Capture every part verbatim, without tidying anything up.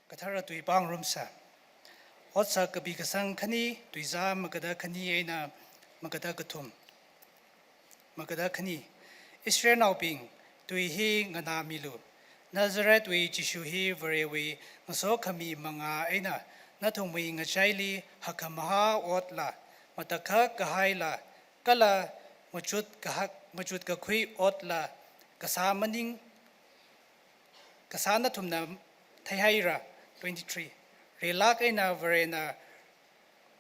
Kathara tui pāngarumsa. Otsak kapi kasang khani, tuizā makada khani eina makada kathum. Makada khani. Israelnaobing, tui hi nganāmilu. Nazarethwui Jishu hi Varewui ngasokhami mangā eina nathumwui ngachaili hakkhamahā otla, matakhak kahaila, kala machut kahak, machut kakhui otla, kasā maning, kasā nathumna theihaira. Twenty-three. Rilāk eina Varena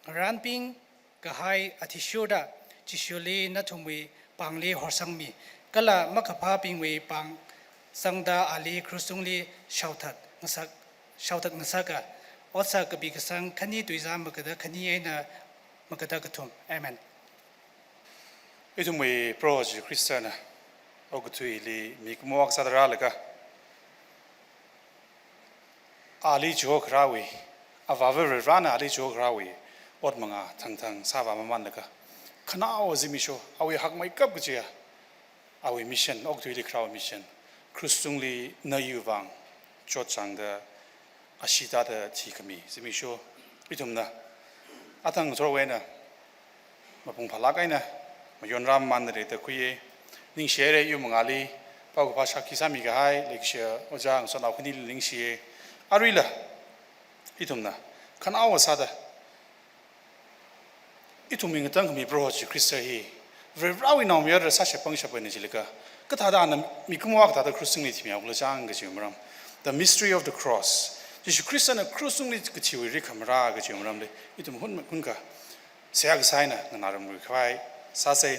ngaranping kahai athishurda Jishuli nathumwui pāngli horsangmi, kala makaphābingwui pāng sangda ali krush tungli shaothat ngasak, shaothat ngasaka. Otsak kapi kasang khani, tuizā makada khani eina makada kathum. Amen. Ithumwui Proho Jishu Khristana okathuili mikumo akha sāda rālaga, ali chihokharāwui, Avāva Varivarana ali chihokharāwui ot mangā thangthang sāvāmamanlaga, khanaowa zimiksho, awui hakmeikap kajiya, awui mission, okathuili kharāwui mission, krush tungli na iwui vang chotchāngda ashee tāda thikhami zimiksho ithumna athang ngathorwui eina mapung phālāk eina mayonrāmamanda leida khuiya. Ningshihaira, iwui mangāli paokaphā shākhi sāmi kahai leikashiya ojā ngasotnao khanili ningshiya. Aruila ithumna khanaowa sāda ithumwui ngatangkhami Proho Jishu Khrista hi Varivarawui naomayara sāshap pangshapna jilaga, kathāda ana mikumo akha thāda krush tungli thimihaokhala chang kajiwui maram. The mystery of the cross. Jishu Khristana krush tungli kathiwui rikhamarā kajiwui maramli ithum hun, hunkha seihā kasā eina nganāramrui khavai sāsa.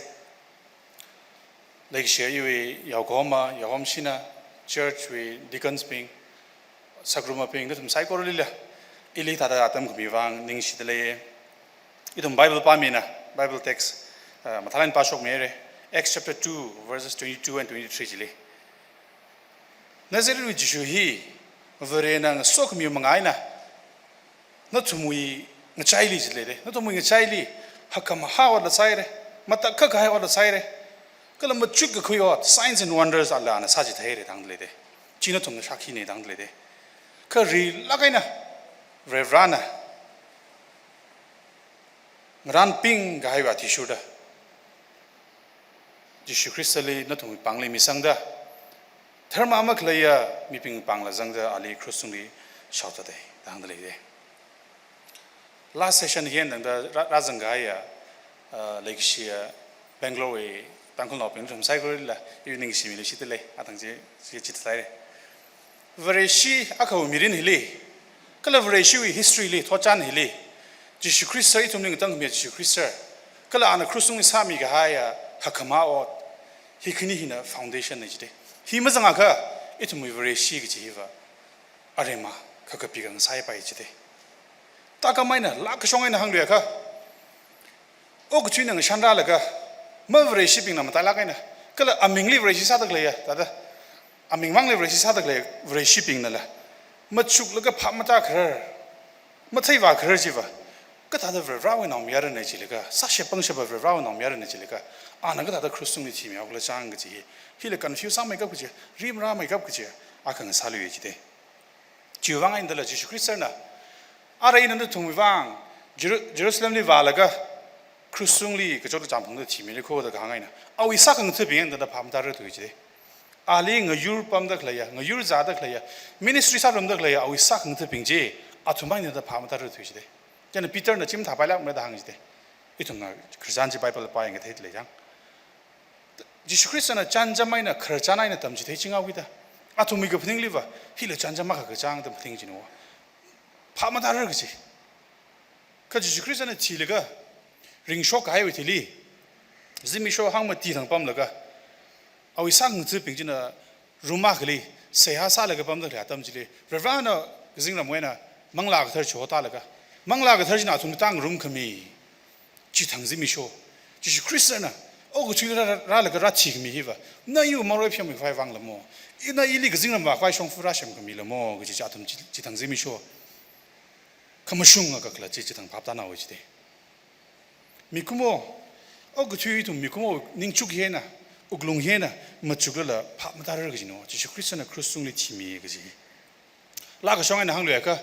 Leikashiya iwui yaokahoma, yaohomshina, church wui deacons bing, sakrumabing, nathum saikoralila ili thāda atam khami vang ningshida leiya. Ithum Bible pāmina, Bible text, uh, mathālāk eina pāshokmihaira, Acts chapter two, verses twenty-two and twenty-three chili. Nazarethwui Jishu hi Varena ngasokhami mangā eina nathumwui ngachaili jilei de. Nathumwui ngachaili hakkhamahā otla sāhaira, matakhak kahai otla sāhaira, kala machut kakhui ot, signs and wonders ala ana sāchitheira da hāngda lei de. Chi nathumna shākhina da hāngda lei de. Kha rilāk eina Varivarana ngaranping kahaiwui athishurda Jishu Khristali nathumwui pāngli misangda, dharma makhaleiya mibingwui pāngla zangda ali krush tungli shaothata da hāngda lei de. Last session hi eina tangda rā, rāzang kahaiya, uh, leikashiya Bangalore wui Tangkhulnaobing nathum saikoralila iwui ningshimili shida lei, athang chi, chi chithāhaira. Vareshi akhawui mirin hili, kala Vareshiwui history li, thotchan hili, Jishu Khrista, ithumli ngatangkhami Jishu Khrista, kala ana krush tungli sāmi kahaiya hakkhamahā ot, hi khani hina foundation na jide. Hi mazangakha, ithumwui Vareshi kaji hiva aremma kakapi khangasai pai jide. Tākam eina, lākashong eina hāngluiakha, okathuina ngashanrālaga, mavareshibingna matailāk eina, kala amingli Vareshi sāda khaleiya, thāda, aming mangli Vareshi sāda khalei Vareshibingnala machuklaga phap matākharar, matheivākharar chiva, kathāda Varivarawui naomayarana jilaga, sāshap pangshapa Varivarawui naomayarana jilaga, ana kathāda krush tungli thimihaokhala chang kaji hi, hila confuse sāmeikap kaji, rimarāmeikap kaji, akha ngasāluiya jide. Chiwui vang eina dala Jishu Khristana, ara ina nathumwui vang Jeru-, Jerusalemli vālaga krush tungli kachot kachāng phungda thimira kho da kahāng eina, awui sākhangathabing eina thāda phap matārar thuwa jide. Ali ngayur pamda khaleiya, ngayur zāda khaleiya, ministry sārumda khaleiya awui sākhangathabing chi athum eina thāda phap matārar thuwa jide. Chieina Peterna chi mathāpailākmara da hāng jide. Ithumna Christian chi Bible pāyang kathei lei chang. Jishu Khristana chānjam eina khararchan eina tamchithei chingao kida, athumwui kaphaningliva hila chānjam akha kachang tam phaning jino. Phap matārar kaji. Kha Jishu Khristana thilaga ringshok kahaiwui thili, zimiksho hangmati thang pamlaga, awui sākhangathabing china room akhali seihā sālaga pamda khalei atam chili, Varivarana kazingramwui eina Manglā Kathara chihotālaga, Manglā Kathara china athumli tāngarumkhami, chithang zimiksho, Jishu Khristana okathui rā, rā, rālaga rāthikhami hiva, na iwui maroi phiyammi khavai vangla mo, ina ili kazingramvā khavai shongfa rāsemkhamila mo kaji chi athum chi, chithang zimiksho, khamashunga kakhalat chi chithang phap tānaowa jide. Mikumo, okathui ithum mikumo ningchuk hi eina, wuklung hi eina machuklala phap matārar kajino, Jishu Khristana krush tungli thimi kaji. Laa kashong eina hāngluiakha,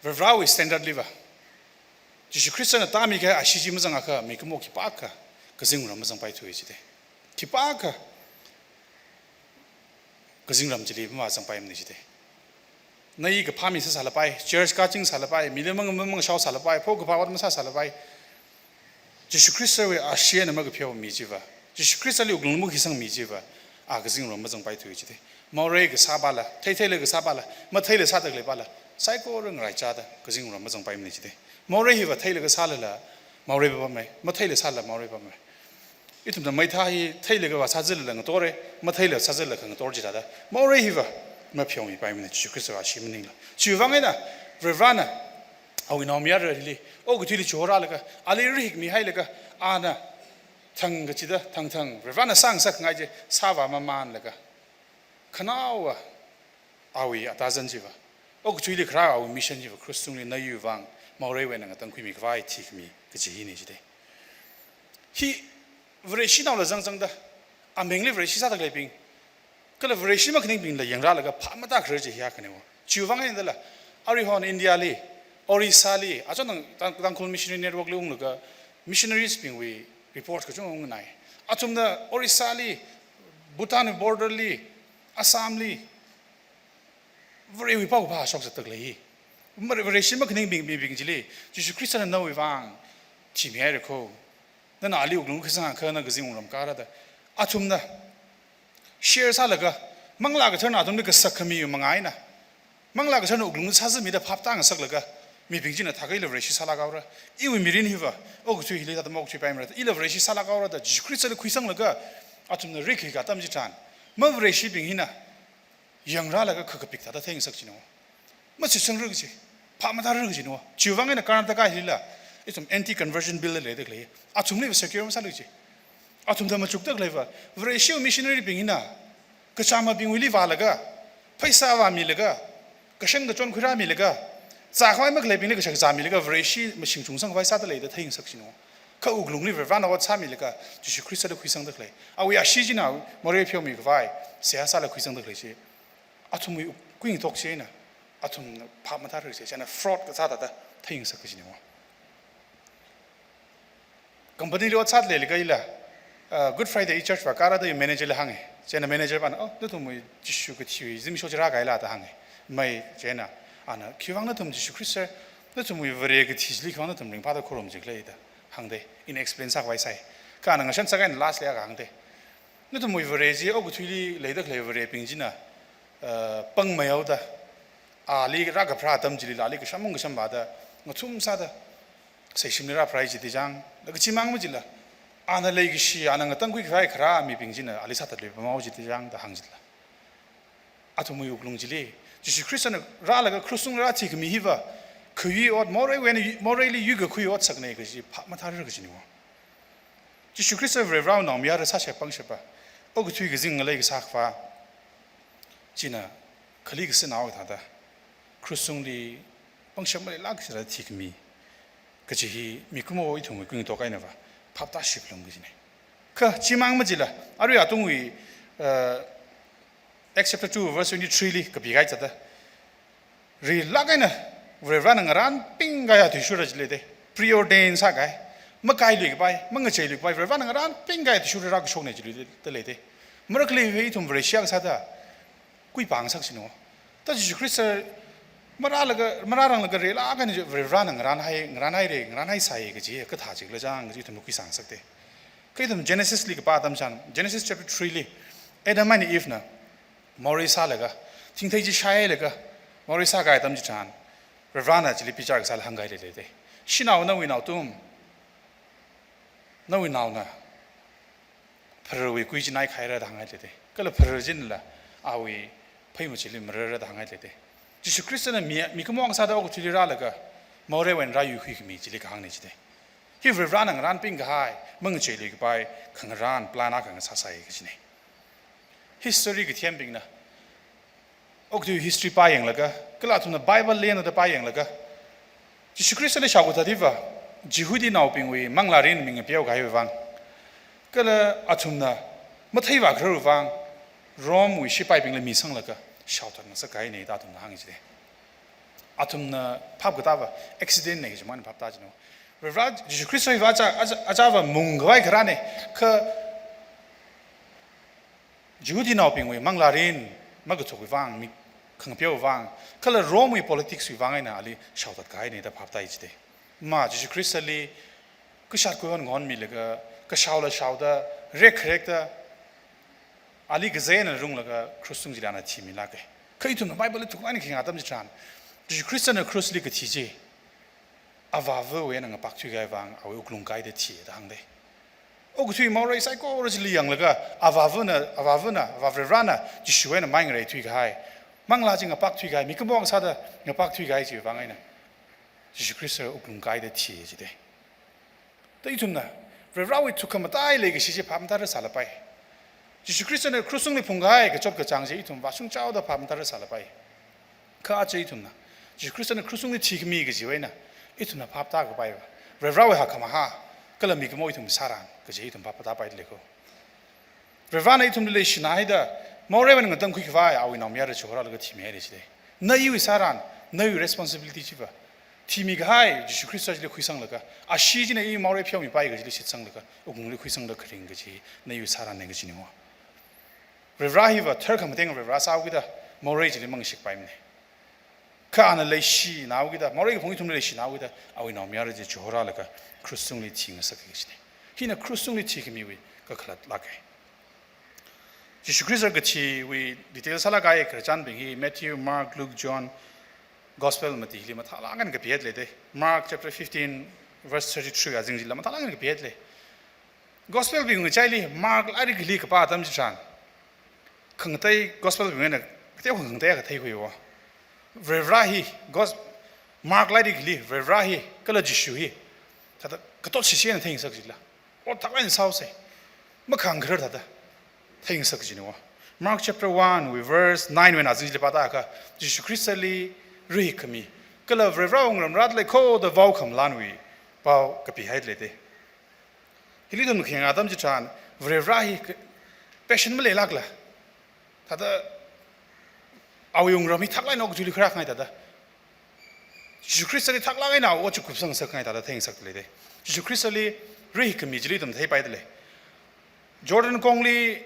Varivarāwui standard liva, Jishu Khristana tāmikahai ashee chi mazangakha mikumo khipākha kazingram mazangpaithui jide. Khipākha kazingram chili mavāzangpaimana jide. Nai kaphā mi sāsālapai, church kaching sālapai, mili mang mang mang shao sālapai, pho kaphā ot masāsālapai, Jishu Khristawui asheena makapheo mi chiva, Jishu Khristali wuklung makhisang mi chiva, a kazingram mazangpaithui jide. Morei kasā pala, thei theila kasā pala, matheila sāda khalei pala, saikora ngaraichada kazingram mazangpaimana jide. Morei hiva theilaga sālala morei papamei, matheila sālala morei papamei. Ithumna meitha hi theilaga vā sāzilala ngatore, matheila sāzilala khangator jidada, morei hiva mapheomipaimana Jishu Khristawui ashee maningla. Chiwui vang eina Varivarāna awui naomayarali okathuili chihorālaga, ali rahikmihailaga, ana thang kachida thangthang Varivarāna sāngasakngai chi sāvā mamanlaga, khanaowa awui atazan chiva, okathuili kharā awui mission chiva, krush tungli nayuivang moreiwui eina ngatangkhuimi khavai thikhami kaji hina jide. Hi Vareshi naola zangzangda, amingli Vareshi sāda khaleibing, kala Vareshi makhaningbingla yangrālaga phap matākharar chi hiya khanewa. Chiwui vang eina dala, aruihon India li, Orissa li, achon Tang-, Tangkhul Missionary Network li unglaga, missionaries bingwui report kachungkha nganai. Athumna Orissa li, Bhutan border li, Assam li, Varewui pao phāshok zatda khalei hi. Mare-, Vareshi makhaningbing, bing, bing chili, Jishu Khristana nawui vang thimihaira kho. Nana ali wuklung khisangakha na kazingram kārada. Athumna share sālaga, Manglā Katharana athumli kasakkhami manga eina, Manglā Katharana wuklung sāzamida phap tāngasaklaga, mibing china thākhaila Vareshi sālāk haora. Iwui mirin hiva okathui hili tāda maokthuipaimara. Ila Vareshi sālāk haora da Jishu Khristali khuisanglaga, athumna rikhi katam chitharan, mavareshibing hina yangrālaga khakapik thāda theingasak jino. Machitsangra kaji, phap matāra kajino. Chiwui vang eina Karnataka hilila, ithum anti-conversion bill leida khalei, athumli secure masāla kaji. Athumda machukda khaleiva, Vareshi missionary bing hina kachāmabingwuili vālaga, pheisā vāmilaga, kashang kachon khuirāmilaga, zākhavai makhaleibingli kashak zāmilaga, Vareshi mashing chungsangkhavai sāda leida theingasak jino. Kha wuklungli Varivarāna ot sāmilaga, Jishu Khristali khuisangda khalei, awui ashee china morei pheomi khavai seihā sālaga khuisangda khalei chi, athumwui kuingatok chi eina, athumna phap matāra chi, china fraud kasā thāda theingasak kajinei. Company li ot sāda leilaga ila, uh, Good Friday i church vākārada i manager li hānga. China manager pana, "Oh, nathumwui Jishu kathiwui zimiksho chi rākahaila?" da hānga. Mai china, ana, "Khiwui vang nathum Jishu Khrista, nathumwui Vare kathi chili khiwui vang nathum ringphāda khorumchikhala?" da hāngda, ina explain sākhavai sai. Kha ana ngashan sākha eina last li akha hāngda, "Nathumwui Vare chi okathuili leida khalei varebing china, uh, pangmeihaoda, ali rākapharā atam chilila ali kasham kasham vāda, ngathum sāda, seishimli rāpharāi jida chang, laga chimang machila, ana leikashi, ana ngatangkhui khavai kharā mibing china ali sāthatluipamhao jida chang," da hāng jila. Athumwui wuklung chili, Jishu Khristana rālaga krush tungli rāthikhami hiva, khayui ot, moreiwui eina, moreili yuikakhui ot saknei kaji phap matāra kajinei. Jishu Khrista Varivarāwui naomayara sāshap pangshapa, okathui kazing ngalei kasā akhava china kali kasinao thāda, krush tungli pangshap maleilāk kachida thikhami kaji hi mikumo ithumwui kuingatok einava phap tāshap lung kajinei. Kha chimang machila, arui atungwui, uh, Acts chapter two verse twenty-three li kapikahai thāda, rilāk eina Varivarāna ngarānpingkahai athishurra chi leida, preordain sākahai, makailuikapai, mangacheiluikapai, Varivarāna ngarānpingkahai athishurra rākashoknei chi leida, da leida. Marakhali hi ithum Vareshi akha sāda kuipangasak jino. Ta Jishu Khrista marālaga, marāranglaga rilāk eina Varivarāna ngarānhai, ngarānhaira, ngarānhaisai kaji kathā chikhala chang kaji ithum khuisāngasakda. Kha ithum Genesis li kapā atam chitharan, Genesis chapter three li, Adam eina Eve na morei sālaga, thingthei chi shailaga, morei sākahai atam chitharan, Varivarāna chili bichar kasāla hāngkahai leida. Shanao nawui naothum, nawui naona phararwui kui chi naikhaira da hānghai leida. Kala pharar chila awui pheima chili mararra da hānghai leida. Jishu Khristana mi, mikumo akha sāda okathuili rālaga, moreiwui eina rāyuikhuikhami chili kahāngnei jida. Hi Varivarāna ngarānpingkahai, mangacheiluikapai khangarān plan akha ngasāsai kajinei. History kathembingna, okathui history pāyanglaga, kala athumna Bible leinada pāyanglaga, Jishu Khristali shaokathat hiva, Jihudinaobingwui manglārin ming ngapeokahaiwui vang, kala athumna matheivākhararwui vang, Rome wui shipaibingli misanglaga, shaothat ngasak kahaina da athumna hānga jide. Athumna phap katāva accident na kaji mangna phap tā jino. Varivara Jesu Christ hiva aja, aja, ajava mungkhavai kharāna, kha Jihudinaobingwui manglārin makathukvang, mi khangapeo vang, kala Rome wui politics wui vang eina ali shaothat kahaina da phap tā jide. Ma Jesu Christ li kashat kuihon ngonmilaga, kashaola shaoda, rek kharekda, ali kazei eina runglaga krush tung chili ana thimilāka. Kha ithumna Bible li thuklāk eina khayang atam chitharan, Jesu Christ na krush li kathi chi, avāva̱wui eina ngapak thuikahai vang awui wuklung kaida thi da hāngde. Okathui morei saikora chili yanglaga, avāva̱na, avāva̱na, avā Varivarana Jishu eina mai ngarei thuikahai, manglā chi ngapak thuikahai, mikumo sāda ngapak thuikahai chiwui vang eina Jesu Christ wuklung kaida thi jide. Da ithumna Varivarawui thukkhamatailei kashi chi phap matāra sālapai. Jesu Christ na krush tungli phungkahai kachot kachāng chi ithum vāshungchaoda phap matāra sālapai. Kha aja ithumna Jesu Christ na krush tungli thikhami kajiwui eina ithumna phap tākapaiva Varivarawui hakkhamahā, kala mikumo ithum sāran kaji ithum phap tāpailei ko. Varivarana ithumli leishina haida, morei eina ngatangkhuikhavai awui naomayara chihorālaga thimihaira jide. Na iwui sāran, nawui responsibility chiva, thimikahai Jesu Christ chili khuisanglaga, ashee china iwui morei pheomipai kajili shitsanglaga, wuklungli khuisangda kharing kaji na iwui sāranna kajina. Varivara hiva tharkhamateng Varivara sāhaokida morei chili mangashikpaimana. Kha ana leishinahaokida, morei kaphung ithumli leishinahaokida, awui naomayara chi chihorālaga krush tungli thingasaka kajina. Hina krush tungli thikhamiwui kakhalat lāka. Jesu Christ kathiwui detail sālāk kahai khararchanbing hi Matthew, Mark, Luke, John, Gospel mati hili mathālāk eina kapihaida leide. Mark chapter fifteen, verse thirty-three azing chila mathālāk eina kapihaida lei. Gospelbing ngachaili Mark lairikli kapā atam chitharan, khangatei Gospelbing eina kateokha khangatei akha theikhuiwo. Varivara hi, Gos-, Mark lairikli Varivara hi, kala Jishu hi, thāda katot shishi eina theingasaka jila, ot thāklāk eina sāhaosa, makhangkharar thāda theingasaka jina. Mark chapter one wui verse nine wui eina azing chili pāda akha, Jesu Christ li rahikkhami, kala Varivara wungram rāda leikho da vaokhamalanwui pao kapihaida leide. Hili ithum khayang atam chitharan, Varivara hi ka-, passion maleilākla, thāda awui wungram hi thāklāk eina okathuili khuirākhangai thāda, Jesu Christ li thāklāk eina awui ot chi kupsangngasakngai thāda theingasakda leide. Jesu Christ li rahikkhami chili ithum theipaida lei. Jordan kongli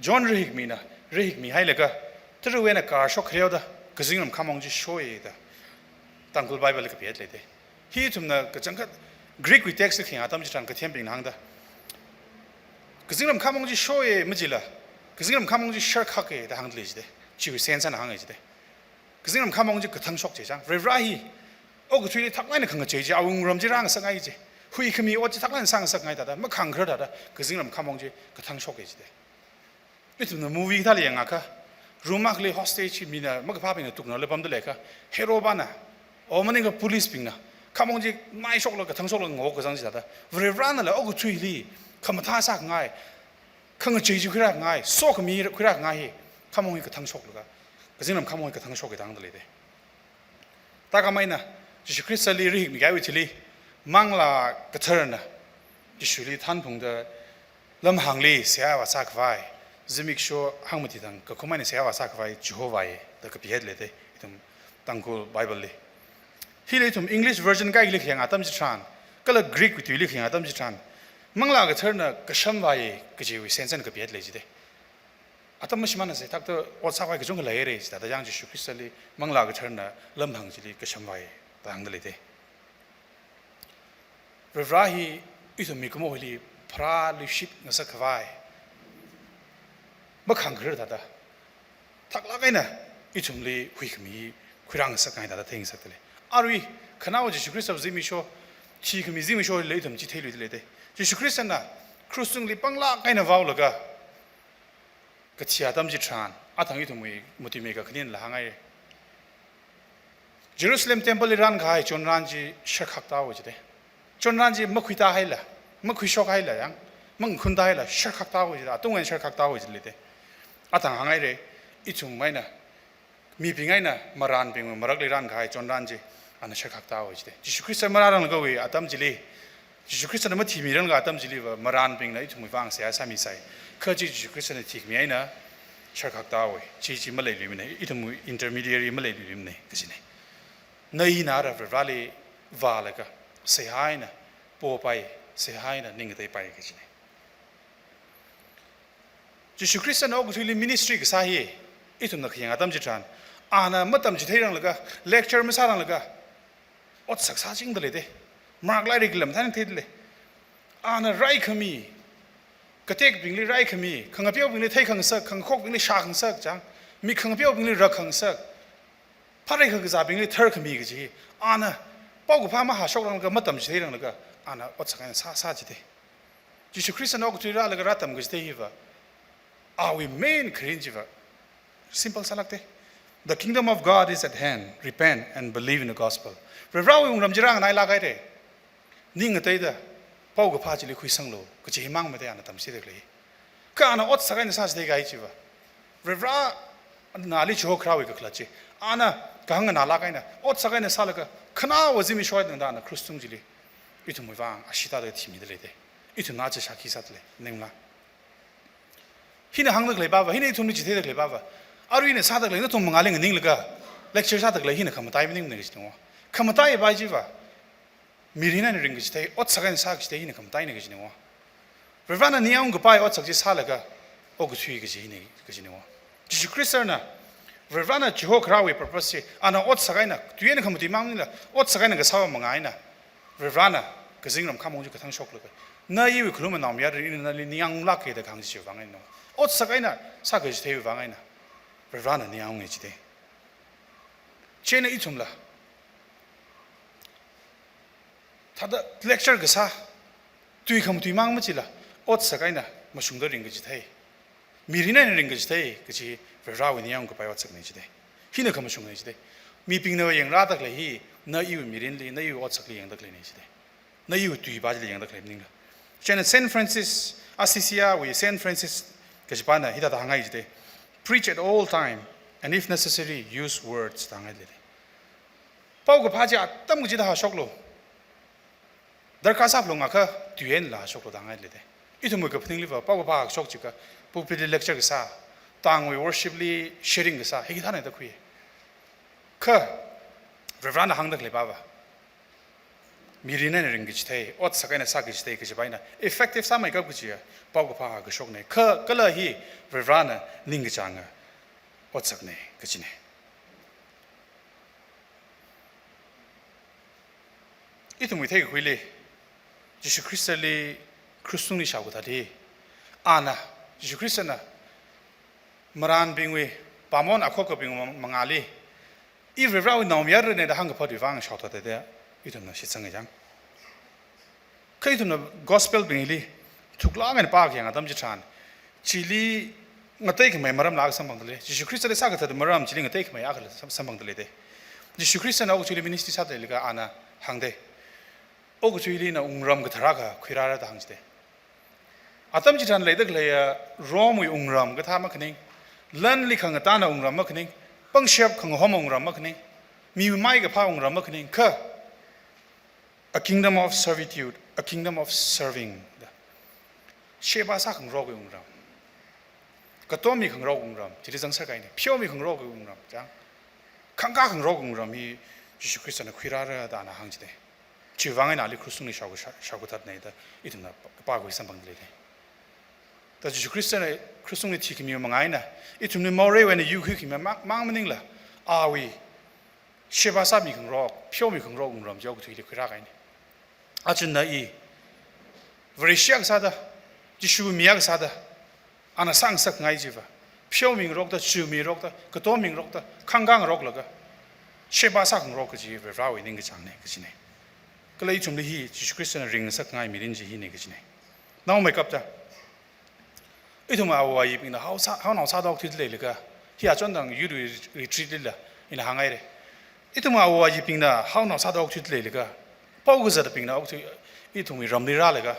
John rahikmina rahikmihailaga, tara eina kar shok khareoda kazingram khamong chi shoya da Tangkhul Bible li kapihaida leide. Hi ithumna kachangkhat Greek wui text li khayang atam chitharan kathembingna hāngda, kazingram khamong chi shoya majila, kazingram khamong chi sharkhaka da hāngda lei jide. Chiwui sense eina hānga jide. Kazingram khamong chi kathang shok chi chang. Varivara hi okathuili thāklāk eina khangachei chi, awui wungram chi rāngasakngai chi, huikhami ot chi thāklāk eina sāngasakngai thāda, makhangkharar thāda kazingram khamong chi kathang shoka jide. Ithumna movie kathāli yangakha, room akhali hostage hi mina makaphābingna tuknarla pamda leiakha, hero pana, o maningakha policebingna khamong chi naishokla kathang shokla ngawok kazang chi thāda, Varivaranala okathuili khamathā sākhangai, khangachei chi khuirākhangai, sokhami khuirākhangai hi, khamong hi kathang shoklaga, kazingram khamong hi kathang shoka da hāngda leide. Thākhamei eina, Jesu Christ li rahikmi kahaiwui thili, Manglā Katharana Jishuli thanphungda lamhāngli seihā vāsākhavai, zimiksho hangmati thang kakhum eina seihā vāsākhavai Jehovah ye da kapihaida leide, ithum Tangkhul Bible li. Hili ithum English version kaikhali khayang atam chitharan, kala Greek wui tuili khayang atam chitharan, Manglā Katharana kashamvai ye kajiwui sense eina kapihaida lei jide. Atam mashimānsa, thakta ot sākhavai kachungkha leira, chithāda yang Jesu Christ li Manglā Katharana lamhāng chili kashamvai da hāngda leide. Varivara hi ithum mikumo hili pharāluishit ngasakkhavai, makhangkharar thāda, thaklāk eina ithumli huikhami khuirāngasakngai thāda theingasakda lei. Arui khanao Jesu Christ zimiksho, thikhami zimiksho hili ithum chi theiluida leide. Jesu Christ na krush tungli panglāk eina vaolaga kathi atam chitharan, athang ithumwui matuimei kakhanena hāngngai. Jerusalem temple li rānkahai chonran chi sharkhakta haowa jide. Chonran chi makhuita haila, makhuishok haila yang, mangkhunta haila, sharkhakta haowa jide, atung eina sharkhakta haowa jide leide. Athang hāngngaire, ithum eina, mibing eina marānbing marakli rānkahai chonran chi ana sharkhakta haowa jide. Jesu Christ marāranglakha atam chili, Jesu Christ na mathimiranglakha atam chiliva marānbingna ithumwui vang seihā sāmisai. Kha chi Jesu Christ na thikhami eina sharkhak tāwui, chi chi maleiluimana, ithum intermediary maleiluimana, kajina. Nana ara Varivarali vālaga, seihā eina popai, seihā eina ning ngateipai, kajina. Jishu Khristana okathuili ministry kasā hi, ithumna khayang atam chitharan, ana matamchithei ranglaga, lecture masā ranglaga, otsak sāchingda leida. Mark lairik lam thaning theida lei. Ana raikhami, katekbingli raikhami, khangapeobingli theikhangasak, khangakhokbingli shākhangasak chang, mi khangapeobingli rakkhangasak, pharei khangazābingli tharkhami kaji, ana paokaphā mahāshok ranglaga, matamchithei ranglaga, ana otsak eina sā, sā chida. Jishu Khristana okathui rālaga rātam kachithei hiva, awui main kharing chiva simple sālākda. "The kingdom of God is at hand. Repent and believe in the gospel." Varivarawui wungram chi rānganailāk haira. Ning ngateida, paokaphā chili khuisanglu, kaji himang mada ana tamchithei khalei. Kha ana otsak eina sāchithei kahai chiva, Varivarana ali chihokharawui kakhalat chi, ana kahāng nganālāk eina, otsak eina sālaga, khanaowa zimiksho eina tangda ana krus tung chili ithumwui vang ashee tāda thimida leida. Ithumna chi shākhi sāda lei, ningla. Hina hāngda khalei pava, hina ithumli chitheida khalei pava, arui ina sāda khalei, nathum mangāli nganinglaga lecture sāda khalei hina khamatai maningmana kajina. Khamatai pa chiva, mirin eina ringkachithei, otsak eina sākachithei hina khamataina kajina. Varivarana ningyāng kapai otsak chi sālaga, okathui kaji hina kajina. Jishu Khristana, Varivarana chihokharawui purpose chi, ana otsak eina, tui eina khamatui mang maningla, otsak eina kasāva manga eina, Varivarana kazingram khamong chi kathang shoklaga, na iwui khalum naomayara, ina nali ningyānglāka da kahāng chiwui vang eina, otsak eina sākachitheiwui vang eina, Varivarana ningyānga chida. Chieina ithumla, thāda lecture kasā, tui khamatui mang machila, otsak eina mashungda ringkachithei, mirin eina ringkachithei kaji Varivarawui ningyāng kapai otsakna chida. Hina khamashungna chida. Mibingna yangrāda khalei hi, na iwui mirinli, na iwui otsakli yangda khaleina chida. Na iwui tui pa chili yangda khalei maningla. Chieina Saint Francis, Assisiwui Saint Francis kajipana hithāda hānghai chida. "Preach at all time, and if necessary, use words," da hānghai lei. Paokaphā chi atam kachida hāshoklu. Darkar sāphalungakha tui einala hāshoklu da hānghai leida. Ithumwui kaphaningli va paokaphā hāshok chiakha, pulpit li lecture kasā, tangwui worship li sharing kasā, hikathāna da khui. Kha Varivarana hāngda khalei pava, mirin eina ringkachithei, otsak eina sākachithei kaji pa eina effective sāmeikap kajiya paokaphā hākashokna. Kha kala hi Varivarana ningkachānga otsakna kajina. Ithumwui theikakhuili, Jishu Khristali krus tungli shaokathat hi, ana, Jishu Khristana marānbingwui, pāngmon akhokabing ma-, mangāli, i Varivarawui naomayarana da hāngkaphatwui vang shaothatda, ithumna shitsanga chang. Kha ithumna gospel bingli thuklāk eina pākhayang atam chitharan, chili ngateikhamei maramla samphangda lei. Jishu Khristali sākathat maram chili ngateikhamei akhala sam-, samphangda leida. Jishu Khristana okathuili ministry sāda leilaga ana hāngda, okathuili ina wungram kathara akha khuirāra da hāng chida. Atam chitharan leida khaleiya Rome wui wungram kathā makhaning, lanli khangatāna wungram makhaning, pangshap khangahoma wungram makhaning, mi mai kaphā wungram makhaning, kha a kingdom of servitude, a kingdom of serving da. Sheba sākhangarokwui wungram, katommi khangarok wungram, chili zangser kahaina, pheomi khangarokwui wungram chang, khangkā khangarok wungram hi Jishu Khristana khuirāra da ana hāng chida. Chiwui vang eina ali krus tungli shao-, shao-, shaokathatna da ithumna pākhui samphangda leida. Da Jishu Khristana krus tungli thikhami manga eina, ithumli moreiwui eina yuikhuikhami mang, mang maningla, awui sheba sāmi khangarok, pheomi khangarok wungram chi okathuili khuirā kahaina. Achunna i Vareshi akha sāda, Jishu mi akha sāda, ana sāngasakngai chiva, pheomi ngarokta, chumi ngarokta, katommi ngarokta, khangkā ngaroklaga, sheba sākhangarok kaji Varivarawui ningkachāngna kajina. Kala ithumli hi Jishu Khristana ringngasakngai mirin chi hina kajina. Naomeikapta, ithum āwo āyibingna hao sā, haonao sāda okthuida leilaga, hi achon tang youth retreat lila ina hānghaira. Ithum āwo āyibingna haonao sāda okthuida leilaga, pao kazatbingna okthui, ithumwui ramli rālaga,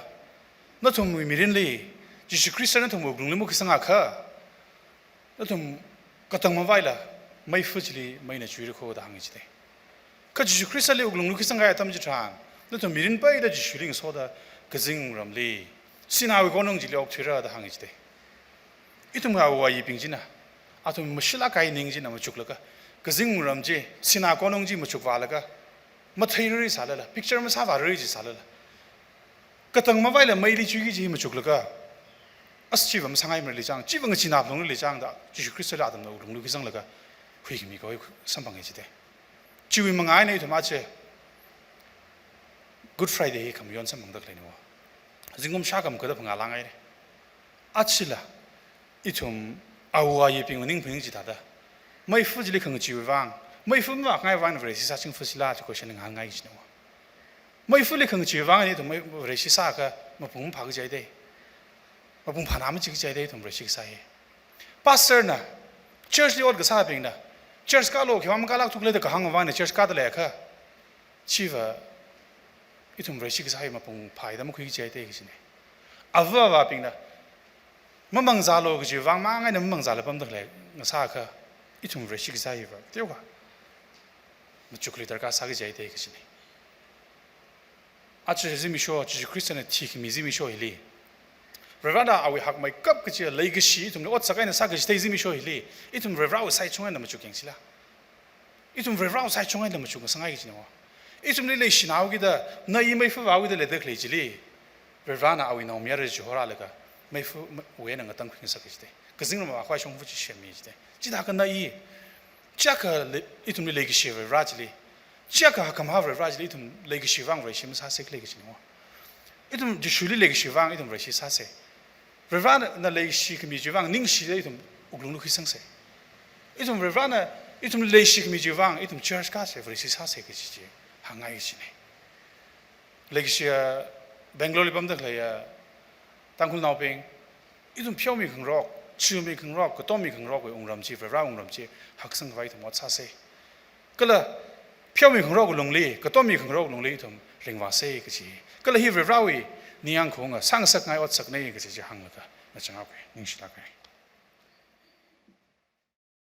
nathumwui mirinli Jishu Khrista nathumwui wuklungli makhuisangakha, nathum katang mavaila meifa chili meina chuira kho da hānga chida. Kha Jishu Khristali wuklungli khuisangkahai atam chitharan, nathum mirin peida Jishuli ngasoda kazing ramli, sināwui konung chili okthuira da hānga chida. Ithum āwo āyibing china Athum mashilāk kahai ning china machuklaga, kazing wungram chi, sinā konung chi machukvālaga, matheirarei sālala, picture masāvārarei chi sālala, katang mavaila meili chuiki chi machuklaga, as chiva masāngaimarali chang, chiva ngacheenā phalungrali chang da, Jishu Khristali athumna wuklungli khuisanglaga, huikhami kaho samphanga jite. Chiwui mangā eina ithum aja Good Friday hi khamayon samphangda khaleina. Zingkum shākha makhada phangā lāngaina. Achila, ithum awo ayibingwui ning phaning chithāda, meifa chili khangacheewui vang, meifa mavākhangai vang Vareshi sāchingfa sila chi question ngahānngai kajina. Meifali khangacheewui vang eina ithum mei-, Vareshi sākha mapung maphā kaji jite. Mapung phāna machi kaji jite ithum Vareshi kasā hi. Pastor na, church li ot kasābingna, church kālu, khiwui vang makālākthu khala da kahāng vang eina church kāda leiakha, chiva ithum Vareshi kasā hi mapung phāda makhui kaji jite kajina. Ava avābingna, mamangzālu kajiwui vang mang eina mamangzāla pamda khalei ngasākha, ithum Vareshi kasā hiva teokha machukkhalui darkar sā kaji jite kajina. Aja zimiksho, Jishu Khristana thikhami zimiksho hili, Varivarana awui hakmeikap kachi leikashi ithumli otsak eina sākachithei zimiksho hili, ithum Varivarawui saichung eina machuk yangsila. Ithum Varivarawui saichung eina machuk ngasangai kajina. Ithumli leishinaokida, na i meifa vāokida leida khalei chili, Varivarana awui naomayara chi horalaga, meifa ma-, wui eina ngatangkhui ngasak kajite. Kazingram akhawui shongfa chi semmi jite. Chithākha na i, chiyākha le-, ithumli leikashi Varivara chili, chiyākha hakkhamahā Varivara chili ithum leikashi vang Vareshi masāsa khala kajina. Ithum Jishuli leikashi vang ithum Vareshi sāsa. Varivarana leishikhami chiwui vang ningshida ithum wuklungli khuisangsa. Ithum Varivarana ithum leishikhami chiwui vang ithum church kāsa, Vareshi sāsa kaji chi hāngngai kajina. Leikashiya Bangalore li pamda khaleiya Tangkhulnaobing, ithum pheomi khangarok, chumi khangarok, katommi khangarokwui wungram chi, Varivara wungram chi haksangkhavai ithum ot sāsa. Kala pheomi khangarokwui lungli, katommi khangarokwui lungli ithum ringvāsa kaji. Kala hi Varivarawui ningyāng khaunga, sāngasakngai otsakna kaji chi hānglaga nachanghaoka, ningshilāka.